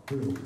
Buyurun.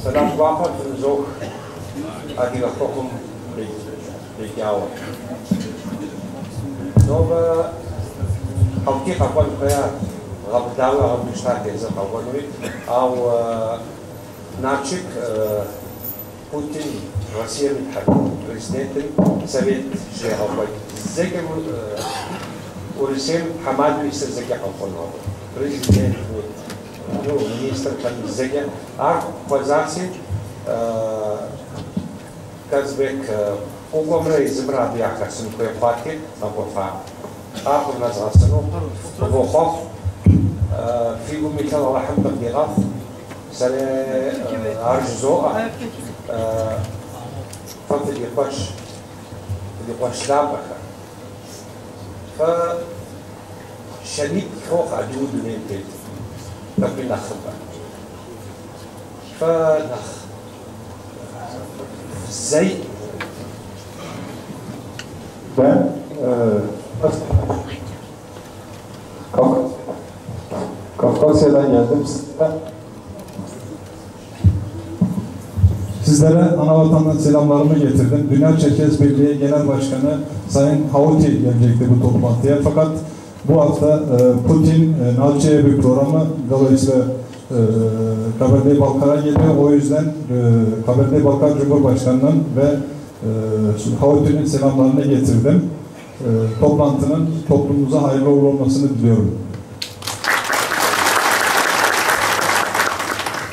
Сэлам гуапэ фынызох Адыгэ Хэкум къикӏауэ. Нобэ Хьэутий къэкӏуэн хуея, гъэбыдауэ ягъэбыду щытат езыр къэкӏуэнуи, ауэ Налшык Путин Россием и президентым совет щрегъэкӏуэкӏ. Зэкӏэ Урысейм тхьэмадэу исыр зэкӏэ къэкӏуэну абы. Президентми, ну, министрхэми зэкӏэ. Ар хуэзаси Казбек Кӏуэкӏуэмрэ езымрэ абы яхэсын хуей хъуати, къэкӏуэфакъым. Ар къывнэзгъэсыну къывохъуэхъу. Фи гум илъыр Алыхьым къывдигъэхъу. Сэри ар жызоӏэ. Фэ фыдикъуэш, фыдикъуэш лъапӏэхэр. Фэ щэнитӏ хохъу адыгэу дунейм тет, тӏэкӏуи нэхъыбэ. Фэ нэхъ зэи Ben Kafkasya'dan geldim. Sizlere anavatandan selamlarımı getirdim. Dünya Çerkez Birliği Genel Başkanı Sayın Hauti gelecekti bu toplantıya. Fakat bu hafta Putin Nalçı'ya bir programı, dolayısıyla Kabardey-Balkar'a geliyor. O yüzden Kabardey-Balkar Cumhurbaşkanı'nın ve Hauti'nin selamlarını getirdim. Toplantının toplumumuza hayırlı uğurlu olmasını diliyorum.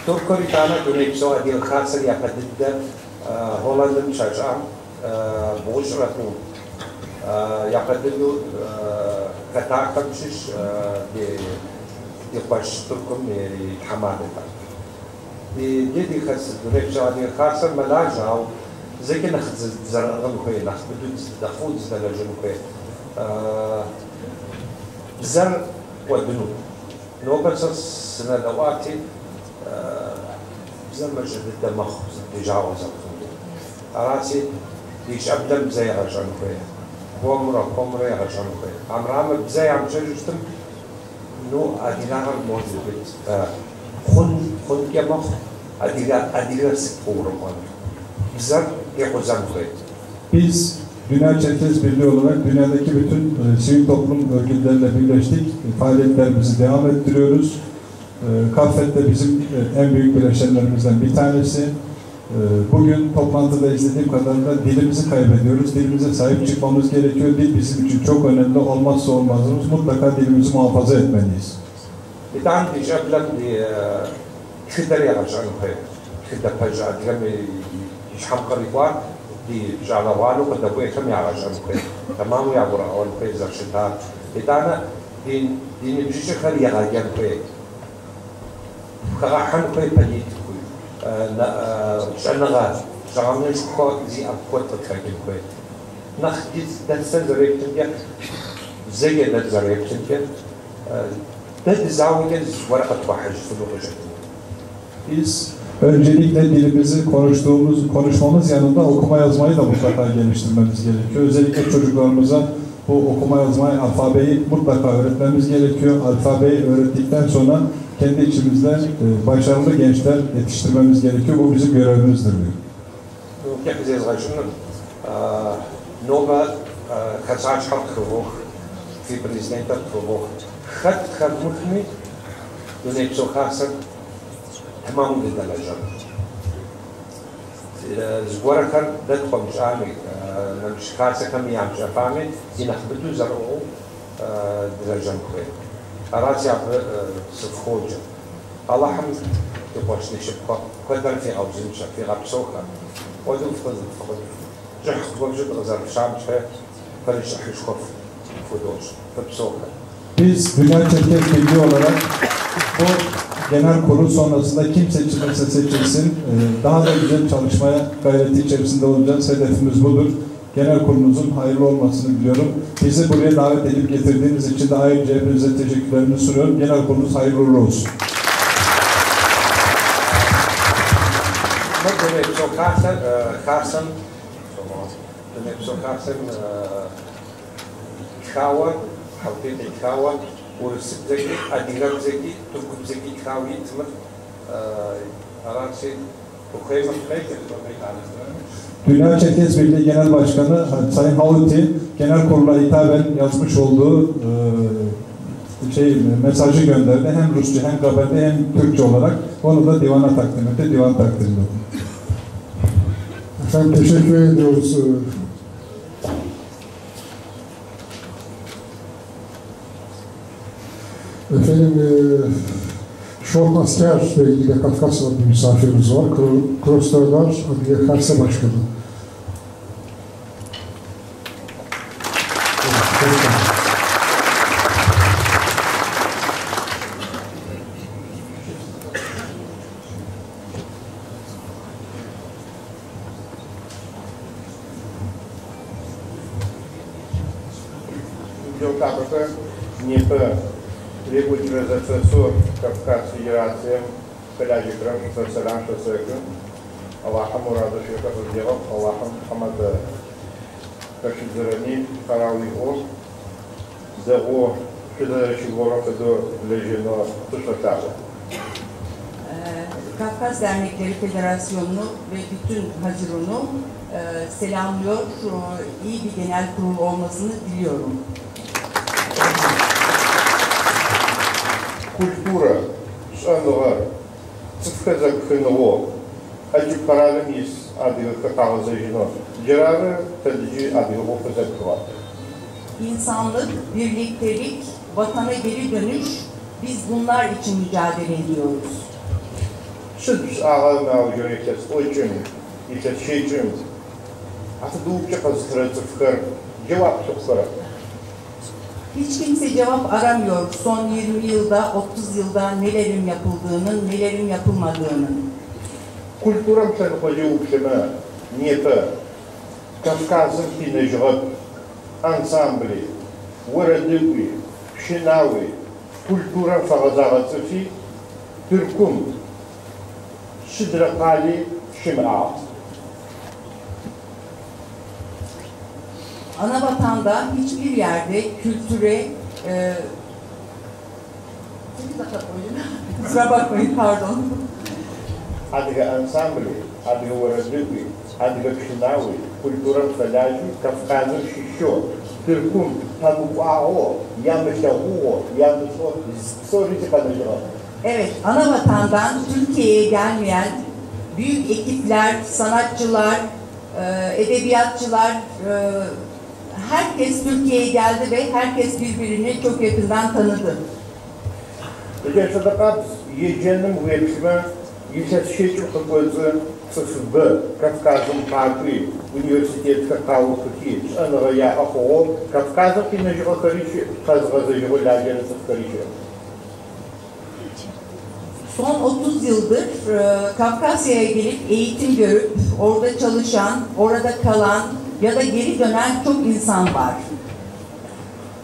Тыркур итӏанэ Дунейпсо Адыгэ Хасэр япэ дыдэ Голландым щащӏам 93 япэ дыдэу хэтахэм щыщ ди къуэш Тыркум и тхьэмадэхэр. Ди ди Дунейпсо Адыгэ Хасэр мэлажьэ, ауэ зэкӏэ нэхъ дызэрыӏыгъын хуей, нэхъ быдэу нэхъыфӏу дыздэлэжьэн хуей. Бзэр кӏуэдыну. Нобэ сэ сынэдэӏуати, бзэр мащӏэ дыдэ мэхъу, ди жагъуэ зэрыхъункӏэ. Арати, ди щӏэблэм бзэ егъэщӏэн хуей. Хуэмурэ, хуэмурэ егъэщӏэн хуей. Амырамэ бзэ ямыщӏэжу щытым, ну, адыгагъэр может быть, хъункӏэ мэхъу, адыгэ сыт къыурымӏуэнур. Бзэр текъузэн хуей. Biz Dünya Çerkez Birliği olarak dünyadaki bütün sivil toplum örgütleriyle birleştik. Faaliyetlerimizi devam ettiriyoruz. KAFFED de bizim en büyük bileşenlerimizden bir tanesi. Bugün toplantıda izlediğim kadarıyla dilimizi kaybediyoruz. Dilimize sahip çıkmamız gerekiyor. Dil bizim için çok önemli. Olmazsa olmazımız. Mutlaka dilimizi muhafaza etmeliyiz. Итӏанэ ди щӏэблэм ди тхыдэр егъэщӏэн хуей. Тхыдэ пэж адыгэм и щхьэм кърикӏуар ди щӏалэгъуалэу къыдэкӏуейхэм ягъэщӏэн хуей. Тэмаму ягурыӏуэн хуей зэрыщытар. Итӏанэ ди ныбжьыщӏэхэр егъэджэн хуей. Хэгъэхьэн хуей политикэу, щӏэныгъэ, щӏэныгъэшхуэ зиӏэ куэд къытхэкӏын хуей. Нэхъ дэ сэ зэреплъымкӏэ, зэкӏэ дэ зэреплъымкӏэ, дэ дызауэкӏэ зыгуэр къытхуэхьыжыфыну къыщӏэкӏыну. Biz öncelikle dilimizi konuşmamız yanında okuma yazmayı da mutlaka geliştirmemiz gerekiyor. Özellikle çocuklarımıza bu okuma yazmayı, alfabeyi mutlaka öğretmemiz gerekiyor. Alfabeyi öğrettikten sonra kendi içimizde başarılı gençler yetiştirmemiz gerekiyor. Bu bizim görevimizdir diyor. Нобэ хасащхьэр къыхывох, фи президентыр къыхывох. Хэт хэвмыхми, Дунейпсо Хасэр тэмэму дыдэлэжьэну. Зыгуэрхэр дэ тхуэмыщӏами, нэмыщӏ хасэхэми ямыщӏэфами, ди нэхъ быдэу зэрыӏыгъыу дылэжьэн хуей. Арати абы сыфхуоджэ. Алыхьым ди къуэш ди шыпхъу куэдэр фигъэузыншэ, фигъэпсэухэ. Куэду щӏыхь хуэбжьу дыкъызэрыфщам щхьэ фэри щӏыхьышхуэ фхудощӏ, фыпсэухэ. Biz Dünya Çerkez Birliği olarak bu genel kurul sonrasında kim seçilirse seçilsin daha da güzel çalışmaya gayreti içerisinde olacağız. Hedefimiz budur. Genel kurulunuzun hayırlı olmasını diliyorum. Bizi buraya davet edip getirdiğiniz için de ayrıca hepinize teşekkürlerimi sunuyorum. Genel kurulunuz hayırlı uğurlu olsun. Дунейпсо Хасэм тхауэ, Хьэутей къитхауэ, урысыбзэкӏи, адыгэбзэкӏи, тыркубзэкӏи тхауэ ит мыр. Аращи, ухуеймэ къеджэ. Dünya Çerkez Birliği Genel Başkanı Sayın Hauti genel kurula hitaben yazmış olduğu mesajı gönderdi. Hem Rusça hem Kabardey hem Türkçe olarak. Onu da divana takdim etti. Divan takdim etti. Efendim teşekkür ediyoruz. Efendim Şortnasker Bey ile Kafkasya'da bir misafirimiz var. Krosdardar Adige Karse Başkanı. Кавказ Федерацием, хэлажьэхэрэм шъусэлам шъосэхы. Аллахьым мурадэу шъуиӏэхэр къывдегъэхъу, Аллахьым тхьаматэ хэшъудзырэми къэрал иӏэу, дэгъоу шъузэрэщыгугъырэм фэдэу лэжьэнэу тышъолъаӏо. Kafkas Dernekleri Federasyonu'nu ve bütün Haziran'ı selamlıyor. İyi bir genel kurul olmasını diliyorum. Культура, шӏэныгъэр, цӏыфхэр зэпхыныгъэу, ӏэкӏыб къэралым ис адыгэхэр къагъэзэжьынэу, джырары тэдыджи адыгэ ӏофыр зэпхыгъэ. İnsanlık, birliktelik, vatana geri dönüş, biz bunlar için mücadele ediyoruz. Сыд шӏагъэ мы аужырэ илъэс тӏокӏым, илъэс щэкӏым, афэдэу упчӏэ къэзытырэ цӏыфхэр джэуап лъыхъухэрэп. Hiç kimse cevap aramıyor son 20 yılda, 30 yılda nelerin yapıldığının, nelerin yapılmadığının. Культурэм лъэныкъокӏэ уплъэмэ непэ Кавказым къинэжьыгъэп ансамбли, орэдыӏуи, пщынауи, культурэм фэгъэзагъэ цӏыфи Тыркум сыдрэ къали щымыӏагъ. Ana vatanda hiçbir yerde kültüre kusura bakmayın, pardon. Адыгэ ансамбли, адыгэ орэдыӏуи, адыгэ пщынауи, культурэм фэлажьи Кавказым щыщэу, Тыркум пэмыкӏуагъэу, ямылъэгъугъэу, ямышӏэу псори зикъэнэжьыгъэп. Evet, ana vatandan Türkiye'ye gelmeyen büyük ekipler, sanatçılar, edebiyatçılar, herkes Türkiye'ye geldi ve herkes birbirini çok yakından tanıdı. Джащ еджэным уеплъымэ, илъэс щэкӏым къыкӏоцӏы цӏыфыбэ Кавказым къакӏуи, университетхэр къаухыхи, шӏэныгъэ яӏэ хъугъэу, Кавказым къинэжьыгъэхэри щыӏ, къэзгъэзэжьыгъэу лажьэрэ цӏыфхэри щыӏ. Son 30 yıldır Kafkasya'ya gelip eğitim görüp orada çalışan, orada kalan ya da geri dönen çok insan var.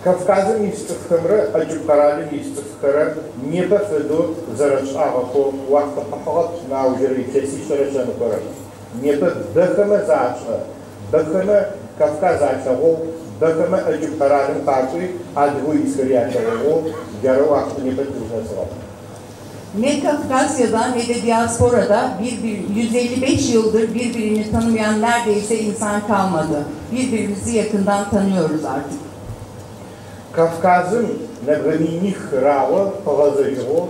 Кавказым ис цӏыфхэмрэ ӏэкӏыб къэралым ис цӏыфхэрэ непэ фэдэу зэрэшӏагъэхэу уахътэ къыхьыгъэп мы аужырэ илъэсишъэрэ шъэныкъорэ. Непэ бэхэмэ зашӏэ, бэхэмэ Кавказ алъэгъоу, бэхэмэ ӏэкӏыб къэралым къакӏуи адыгэу исхэри алъэгъугъэу джары уахътэ непэ тызынэсыгъэр. Ne Kafkasya'da ne de diasporada 155 yıldır birbirini tanımayan neredeyse insan kalmadı. Birbirimizi yakından tanıyoruz artık. Кавказым нэбгырэ раӏо къыгъэзэжьыгъэу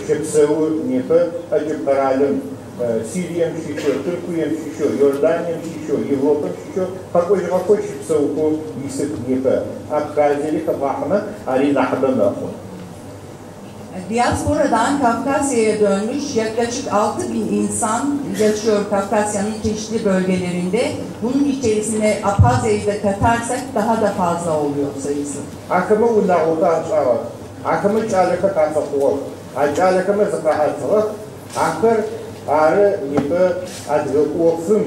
щыпсэу непэ ӏэкӏыб къэралым Сирием щыщэу, Тыркуем щыщэу, Иорданием щыщэу, Европэм щыщэу къэкӏожьыгъэхэу щыпсэухэу исых непэ. Абхазиери хэбгъахьэмэ ари нахьыбэ мэхъу. Diasporadan Kafkasya'ya dönmüş yaklaşık 6 bin insan yaşıyor Kafkasya'nın çeşitli bölgelerinde. Bunun içerisine Abhazya'yı da katarsak daha da fazla oluyor sayısı. Ахэмэ унагъохэр ашӏагъэх, ахэмэ кӏалэхэр къафэхъугъэх, а кӏалэхэмэ зыкъаӏэтыгъэх, ахэр ары непэ адыгэ ӏофым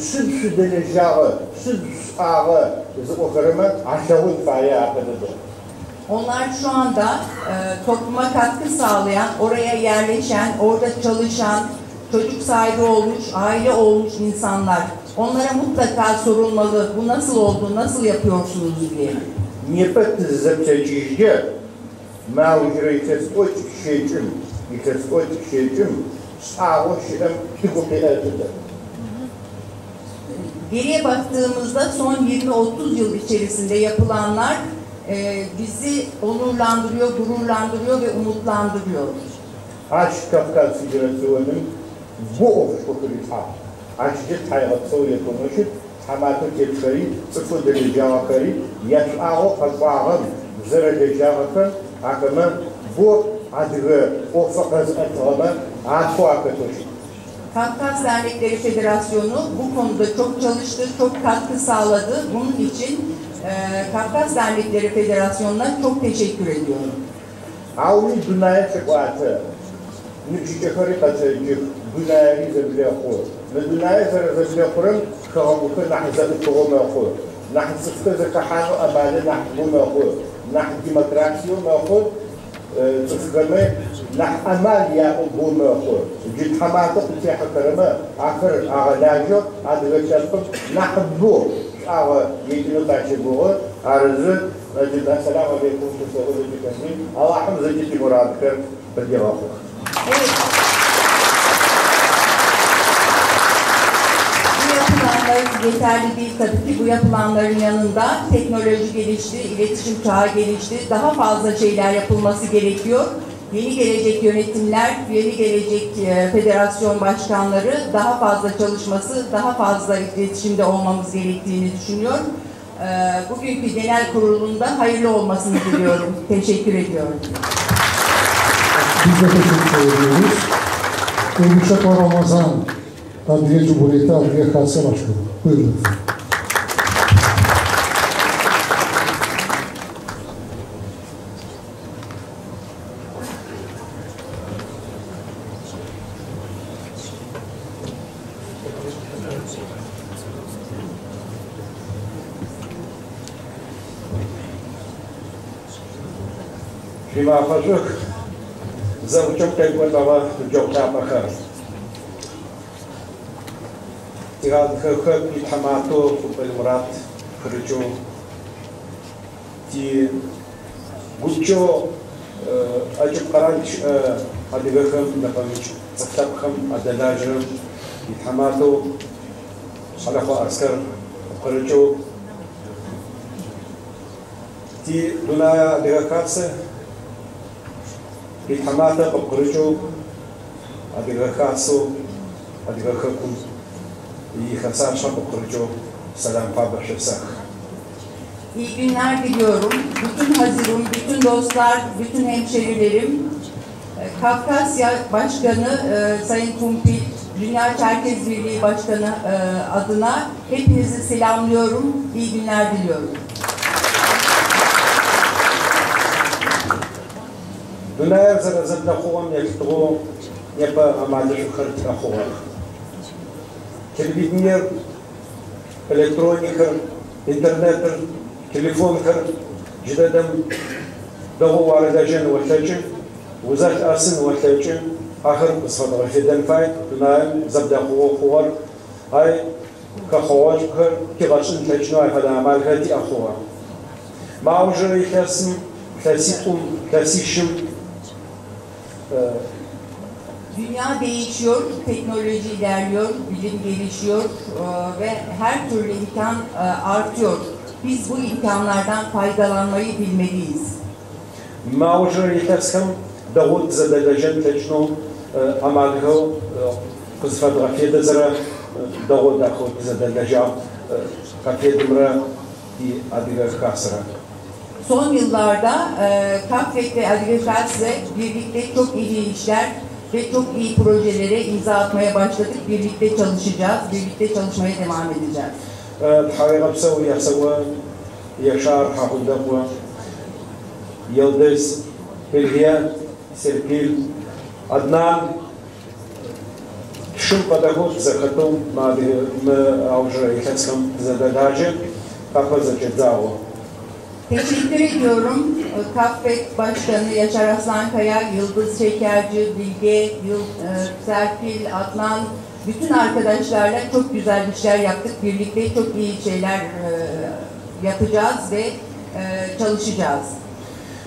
шъыд шъудэлэжьагъэ, шъыд шъушӏагъэ зыӏохэрэмэ алъэгъун фае апэ дэдэу. Onlar şu anda topluma katkı sağlayan, oraya yerleşen, orada çalışan, çocuk sahibi olmuş, aile olmuş insanlar. Onlara mutlaka sorulmalı, bu nasıl oldu, nasıl yapıyorsunuz diye. Непэ тызызэплъэкӏыжькӏэ мы аужырэ илъэс 60, илъэс 60 шӏагъэу щыӏэм тыгу къеӏэтыдэ. Geriye baktığımızda son 20-30 yıl içerisinde yapılanlar bizi onurlandırıyor, gururlandırıyor ve umutlandırıyor. Ащ Кавказ Федерационым бо ӏофышхо хырилъхьагъ. Ащкӏэ тхьаегъэпсэу етӏонэу щыт, тхьаматэу тетхэри, цӏыфэу дэлэжьагъэхэри, яшӏуагъэу къэкӏуагъэм зэрэлэжьагъэхэм ахэмэ бо адыгэ ӏофэ къэзыӏэтыгъэмэ апэу ахэтэу щыт. Kafkas Dernekleri Federasyonu bu konuda çok çalıştı, çok katkı sağladı. Bunun için Kafkas Dernekleri Federasyonu'na çok teşekkür ediyorum. Ауми дунаир лъэкӏуатэ, ныбжьыкӏэхэри къэтэджых, дунаири зэблэхъу. Мы дунаир зэрэзэблэхъурэм хэгъэгухэр нахь зэӏухыгъэу мэхъу, нахь цӏыфхэр зэхэхьанэу амалыр нахь бэу мэхъу, нахь демократиеу мэхъу, цӏыфхэмэ нахь амал яӏэу бэу мэхъу. Джы тхьаматэу къытехьэхэрэмэ ахэр агъэлажьэу адыгэ лъэпкъым нахь бэу шӏуагъэ екӏынэу тащэгугъы. Арызы ассаляму алейкум шъусэӏо зэкӏэхэми, Алахьым зэкӏэ тимурадхэр къыдегъэхъух. Evet. Bu yapılanlar yeterli değil tabii ki. Bu yapılanların yanında teknoloji gelişti, iletişim çağı gelişti. Daha fazla şeyler yapılması gerekiyor. Yeni gelecek yönetimler, yeni gelecek federasyon başkanları daha fazla çalışması, daha fazla iletişimde olmamız gerektiğini düşünüyor. Bugünkü genel kurulunda hayırlı olmasını diliyorum. Teşekkür ediyorum. Biz de teşekkür ediyoruz. Urmuşakova Ramazan, Adige Cumhuriyeti Adige Hasa Başkanı. Buyurun efendim. Шъуимафэшӏух, зэӏукӏэм къекӏолӏэгъэ ныбджэгъу лъапӏэхэр. Тиадыгэ хэку итхьаматэу Къумпӏыл Мурат пхырыкӏэу ти гупчэу ӏэкӏыб къэрал щыӏэ адыгэхэм нэпэмыкӏ цӏыф лъэпкъхэм адэлажьэрэм итхьаматэу Шъхьэлэхъо Аскэр пхырыкӏэу ти Дунэе Адыгэ Хасэ итхьаматэ къыпкъырыкӏэу Адыгэ Хасэу Адыгэ хэкум ихэсашъхьэ къыпкъырыкӏэу сэлам фабэ шъосэхы. İyi günler diliyorum. Bütün Hazirun, bütün dostlar, bütün hemşerilerim, Kafkasya Başkanı Sayın Kumpil, Dünya Çerkez Birliği Başkanı adına hepinizi selamlıyorum. İyi günler diliyorum. Дунаир зэрэзэблэхъугъэм елъытыгъэу непэ амалышӏухэр тиӏэ хъугъэх. Телевидениер, электроникэр, интернетыр, телефонхэр джыдэдэм дэгъоу уарылэжьэн олъэкӏы, узэлъыӏэсын олъэкӏы, ахэр къызфэдгъэфедэн фай, дунаим зэблэхъугъэу хъугъэр, ай хэхъогъошӏухэр тигъэшӏын тлъэкӏынэу ай фэдэ амалхэр тиӏэ хъугъэ. Мы аужырэ илъэсым, илъэситӏум, илъэсищым Dünya değişiyor, teknoloji ilerliyor, bilim gelişiyor ve her türlü imkan artıyor. Biz bu imkanlardan faydalanmayı bilmeliyiz. Мы аужырэ илъэсхэм дэгъоу тызэдэлэжьэн тлъэкӏынэу амалхэу къызфэдгъэфедэзэрэ дэгъоу дахэу тызэдэлэжьагъ КАФФЕД-ымрэ ти Адыгэ Хасэрэ. Son yıllarda KAFFED ve Adige Xase birlikte çok iyi işler ve çok iyi projelere imza atmaya başladık. Birlikte çalışacağız, birlikte çalışmaya devam edeceğiz. Тхьауегъэпсэу ясэӏо Яшар Хьагъундэкъо, Йылдыз, Бельге, Серпил, Аднан, тшым фэдэхэу тызэхэтэу мы аужырэ илъэсхэм тызэдэлажьэ, тапэ зэкӏэдзагъэу. Teşekkür ediyorum. KAFFED Başkanı Yaşar Aslankaya, Yıldız Şekerci, Bilge, Serpil, Adnan, bütün arkadaşlarla çok güzel işler yaptık. Birlikte çok iyi şeyler yapacağız ve çalışacağız.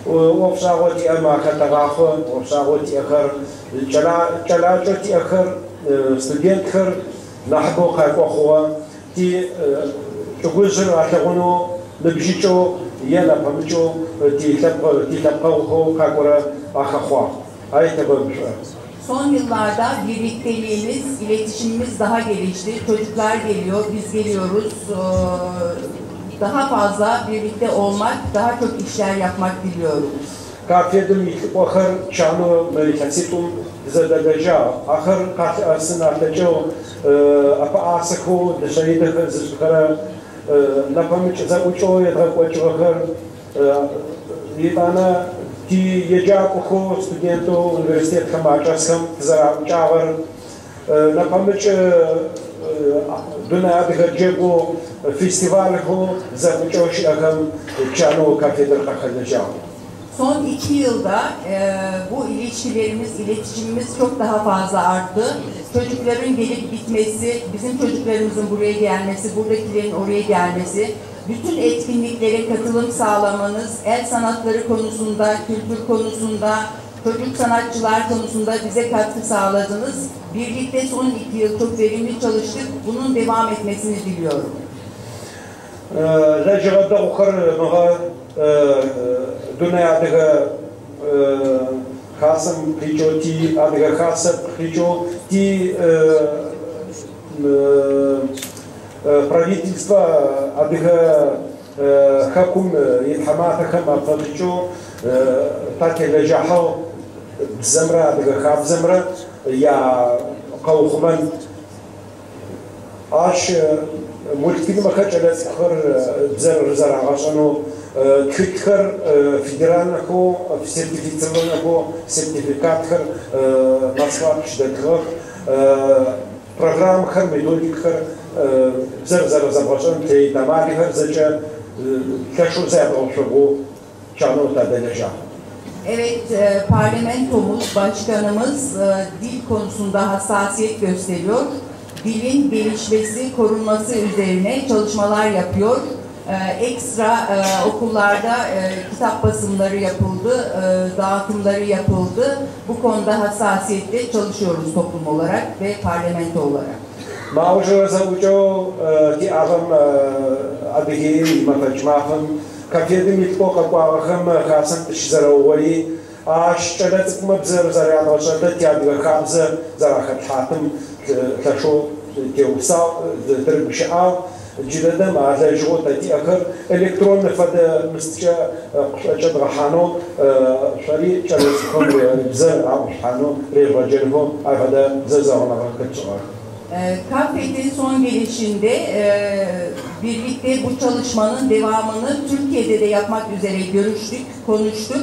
ӏофшӏагъэу тиӏэм ахэтэгъахъо, ӏофшӏагъэу тиӏэхэр, кӏэлакӏэу тиӏэхэр, студентхэр нахьыбэу къакӏо хъугъэ. Ти чӏыгужъыр алъэгъунэу, ныбжьыкӏэу е напэмыкӏэу ти лъэпкъэгъухэу къакӏорэ ахэхъуагъ. Ай тэбэбышӏо. Son yıllarda birlikteliğimiz, iletişimimiz daha gelişti. Çocuklar geliyor, biz geliyoruz. Daha fazla birlikte olmak, daha çok işler yapmak diliyorum. KAFFED-ым илӏыкӏохэр чанэу мы илъэситӏум зэдэлэжьагъ. Ахэр къалъыӏэсын алъэкӏэу ӏэпэӏасэхэу дышъэидэхэр зышӏыхэрэ напэмыкӏ зэӏукӏэу едгъэкӏокӏыгъэхэр итӏанэ ти еджакӏохэу студентэу университетхэм ачӏэсхэм тызэраӏукӏагъэр напэмыкӏ дунэе адыгэ джэгоу фестивалхэу зэӏукӏэу щыӏэхэм чанэу KAFFED-ыр къахэлэжьагъ. Son 2 yılda bu ilişkilerimiz, iletişimimiz çok daha fazla arttı. Çocukların gelip gitmesi, bizim çocuklarımızın buraya gelmesi, buradakilerin oraya gelmesi, bütün etkinliklere katılım sağlamanız, el sanatları konusunda, kültür konusunda, çocuk sanatçılar konusunda bize katkı sağladınız. Birlikte son 2 yıl çok verimli çalıştık. Bunun devam etmesini diliyorum. Дунэе адыгэ хасэм къикӏэу, ти адыгэ хасэм къикӏэу, ти правительство адыгэ хэкум итхьаматэхэм апэ къикӏэу тателэжьахьэу бзэмрэ адыгэ хабзэмрэ я къэухъумэн. Ащ мультфильмэхэр кӏэлэцӏыкӏухэр бзэр зэрагъэшӏэнэу, тхылъхэр федеральнэхэу, сертифицированнэхэу, сертификатхэр Москва къыщыдэтыгъэх, программэхэр, методикхэр бзэр зэрэзэбгъэшӏэн телетамалхэр зэкӏэ лъэшэу зэябгъэшъогъоу чанэу тадэлэжьагъ. Evet, parlamentomuz, başkanımız dil konusunda hassasiyet gösteriyor. Dilin gelişmesi, korunması üzerine çalışmalar yapıyor. Ekstra okullarda kitap basımları yapıldı, dağıtımları yapıldı. Bu konuda hassasiyetle çalışıyoruz toplum olarak ve parlamento olarak. Маужырэ зэӏукӏэу тиӏагъэм Адыгеим имэфэкӏ мафэм KAFFED-ым илӏыкӏоу къэкӏуагъэхэм хасэм тыщызэрэугъои, ащ кӏэлэцӏыкӏумэ бзэр зэрядгъэшӏэтэ ти адыгэ хабзэ зэрахэтлъхьатым лъэшэу теусагъ, тырыгущыӏагъ. Джыдэдэм алэжьыгъэу тэ тиӏэхэр электроннэ фэдэ мыстыкӏэ къышӏокӏэ дгъэхьанэу, шъори кӏэлэцӏыкӏухэм бзэр аӏушъхьанэу режъугъэджэнхэу ай фэдэ зэзэгъыныгъэ хэтшӏыгъэх. KAFFED'in son gelişinde birlikte bu çalışmanın devamını Türkiye'de de yapmak üzere görüştük, konuştuk.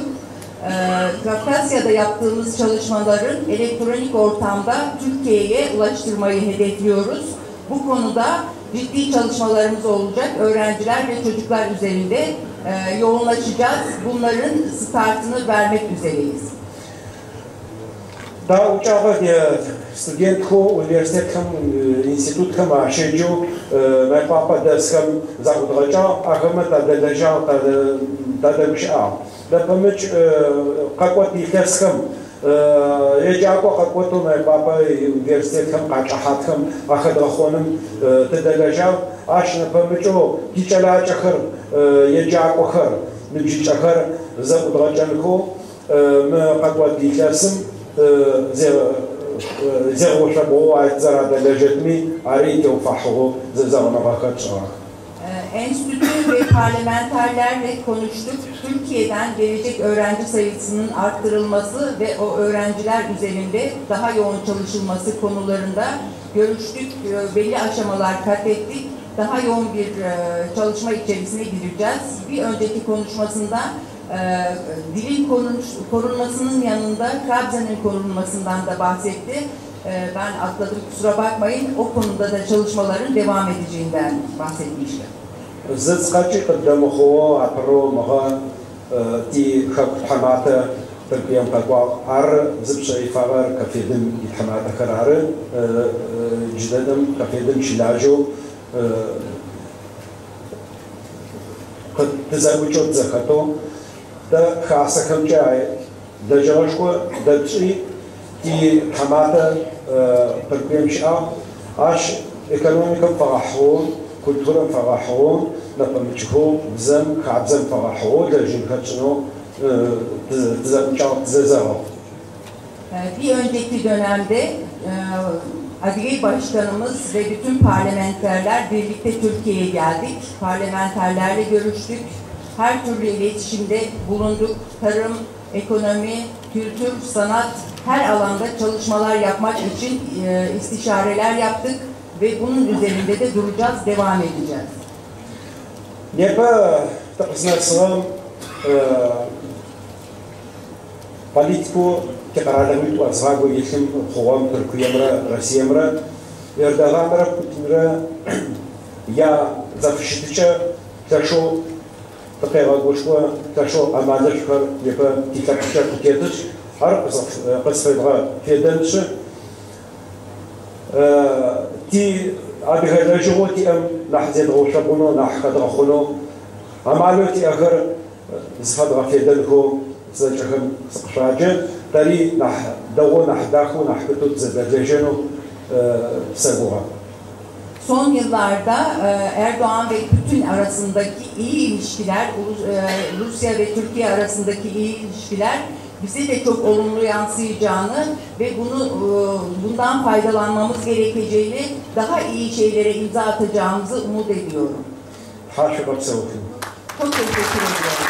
Kafkasya'da yaptığımız çalışmaların elektronik ortamda Türkiye'ye ulaştırmayı hedefliyoruz. Bu konuda ciddi çalışmalarımız olacak. Öğrenciler ve çocuklar üzerinde yoğunlaşacağız. Bunların startını vermek üzereyiz. Daha uçağı студентхэу университетхэм, институтхэм ащеджэу Мыекъуапэ дэсхэм заӏудгъэкӏагъ, ахэмэ тадэлэжьагъ, тадэгущыӏагъ. Нэпэмыкӏ къэкӏот илъэсхэм еджакӏо къэкӏотэу Мыекъуапэ университетхэм къачӏэхьатхэм ахэдгъэхъоным тыдэлэжьагъ. Ащ нэпэмыкӏэу тикӏэлакӏэхэр, еджакӏохэр, ныбжьыкӏэхэр зэӏудгъэкӏэнхэу мы къэкӏот илъэсым зегъэушъобгъоу ай зэрадэлэжьэтми ари теуфахьыгъэу зэзэгъыныгъэ хэтшӏыгъэх. Enstitü ve Parlamenterlerle konuştuk. Türkiye'den gelecek öğrenci sayısının arttırılması ve o öğrenciler üzerinde daha yoğun çalışılması konularında görüştük. Belli aşamalar kat ettik. Daha yoğun bir çalışma içerisine gireceğiz. Bir önceki konuşmasında dilin korunmasının yanında Trabzon'un korunmasından da bahsetti. Ben atladım, kusura bakmayın. O konuda da çalışmaların devam edeceğinden bahsetmişti. Зыцкъэкӏи къыддэмыхъугъэу апэрэу мыгъэ ти хэку тхьаматэ Тыркуем къэкӏуагъ. Ар зыпшъэ ифагъэр КАФФЕД-ым итхьаматэхэр ары. Джыдэдэм КАФФЕД-ым щылажьэу тызэӏукӏэу тызэхэтэу тэ хасэхэмкӏэ лэжьыгъэшхо дэтшӏи ти тхьаматэ Тыркуем щыӏагъ. Ащ экономикэм фэгъэхьыгъэу, культурэм фэгъэхьыгъэу, нэпэмыкӏхэу, бзэм, хабзэм фэгъэхьыгъэу лэжьынхэ тшӏынэу тызэӏукӏагъ, тызэзэгъыгъ. Bir önceki dönemde Adigey Başkanımız ve bütün parlamenterler birlikte Türkiye'ye geldik. Parlamenterlerle görüştük. Her türlü iletişimde bulunduk. Tarım, ekonomi, kültür, sanat her alanda çalışmalar yapmak için istişareler yaptık ve bunun üzerinde de duracağız, devam edeceğiz. Непэ тыкъызнэсыгъэм политикэу тикъэралыгъуитӏу азыфагу илъым хъугъэм Тыркуемрэ Россиемрэ Эрдоганрэ Путинрэ я зэфыщытыкӏэ лъэшэу тыкъегъэгушхо, лъэшэу амалышъухэр непэ тилъэпкъкӏэ къытетышъ, ар къызфедгъэфедэнышъ, ти адыгэ лэжьыгъэу тиӏэм нахь зедгъэушъобгъунэу, нахь хэдгъэхъунэу, амалэу тиӏэхэр зыфэдгъэфедэнхэу зэкӏэхэм сыкъышъуаджэ, тэри нахь дэгъоу, нахь дахэу, нахь пытэу тызэдэлэжьэнэу сэгугъэ. Son yıllarda Erdoğan ve Putin arasındaki iyi ilişkiler, Rusya ve Türkiye arasındaki iyi ilişkiler bize de çok olumlu yansıyacağını ve bundan faydalanmamız gerekeceğini, daha iyi şeylere imza atacağımızı umut ediyorum. Çok teşekkür ediyorum.